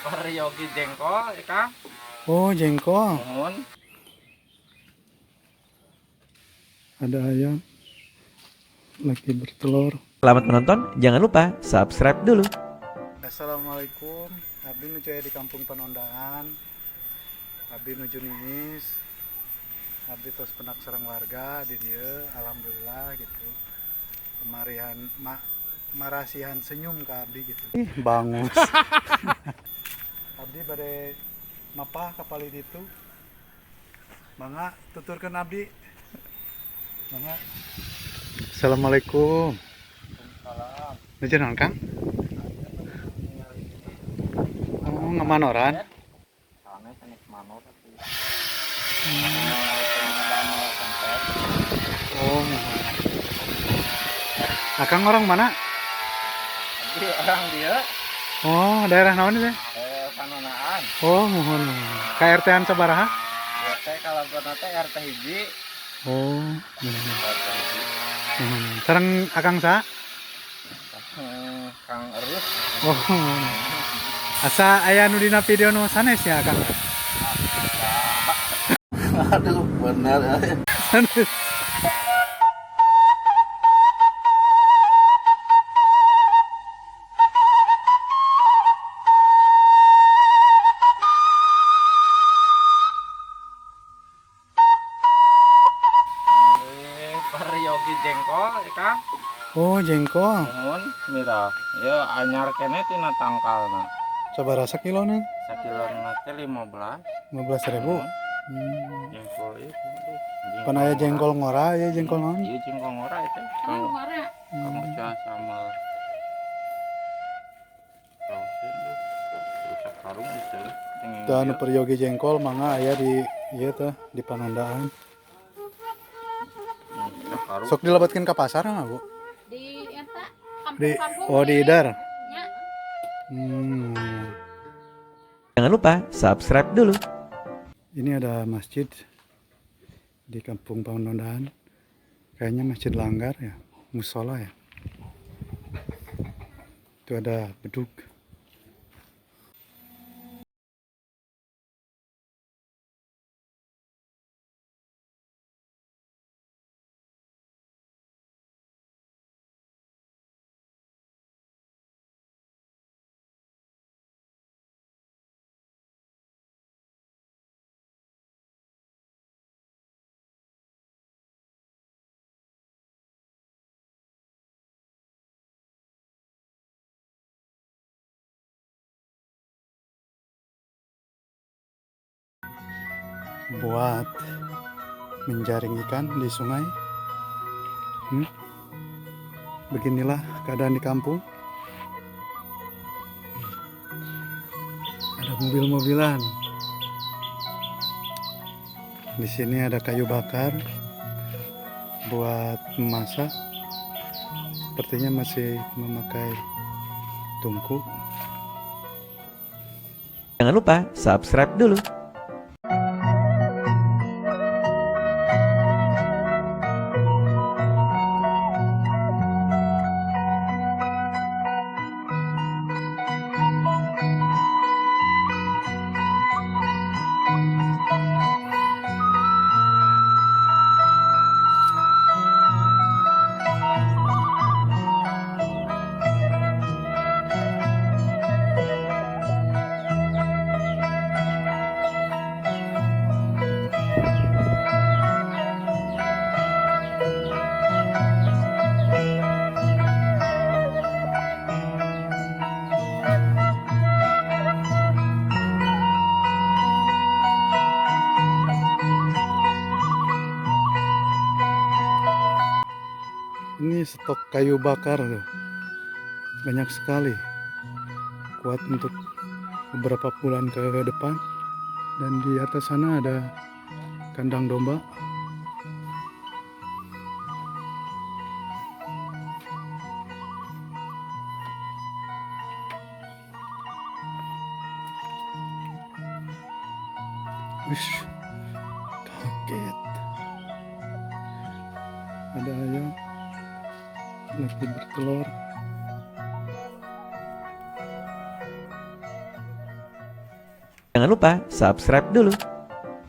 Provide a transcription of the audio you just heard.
Peryogi jengkol, Kang. Oh, jengkol. Mohon. Ada ayam lagi bertelur. Selamat menonton, jangan lupa subscribe dulu. Assalamualaikum. Abdi nuju aya di Kampung Panondaan. Abdi nuju niis. Abdi tos penak sareng warga di dieu, alhamdulillah gitu. Kemarihan marasihan senyum ke abdi gitu. Ih, bangus. Abdi bade mapah ka palih ditu. Mangga tuturkeun abdi. Mangga. Assalamualaikum. Salam. Nuju naon, Kang? Oh, ngemanoran. Soalnya sanes manor tapi. Oh. Akang orang mana? Abdi orang dia. Oh, daerah naon itu? Panonaan. Oh, mohon. KRT-an sabaraha? Ya teh kalau teh RT hiji. Oh, mohon. RT hiji. Mohon. Sareng Akang sa? Kang Erus. Oh. Asa aya nu dina video nu sanes ya, Akang? Aduh, bener. Sanes. Peryogi jengkol, Kang. Oh, jengkol. Mohon mira. Ya anyar kene tina tangkalna. Sabaraha sakilona? Sakilona teh 15. 15.000. Jengkol ieu. Pan aya jengkol ngora, aya jengkol naon? Iya jengkol ngora itu. Ngora. Kamu cah sama karung itu. Tah anu peryogi jengkol mangga aya di ieu teh di Panondaan. Karung. Sok dilebatkeun ka pasar mah, Bu? Di eta Di kampung-kampung. oh di Idar. Nya. Jangan lupa subscribe dulu. Ini ada masjid di Kampung Panondaan. Kayaknya masjid langgar ya, musola ya. Itu ada beduk. Buat menjaring ikan di sungai. Beginilah keadaan di kampung. Ada mobil-mobilan. Di sini ada kayu bakar buat memasak. Sepertinya masih memakai tungku. Jangan lupa subscribe dulu. Ini stok kayu bakar tuh. Banyak sekali. Kuat untuk beberapa bulan ke depan. Dan di atas sana ada kandang domba. Wish, kaget. Ada ayam lagi bertelur. Jangan lupa subscribe dulu.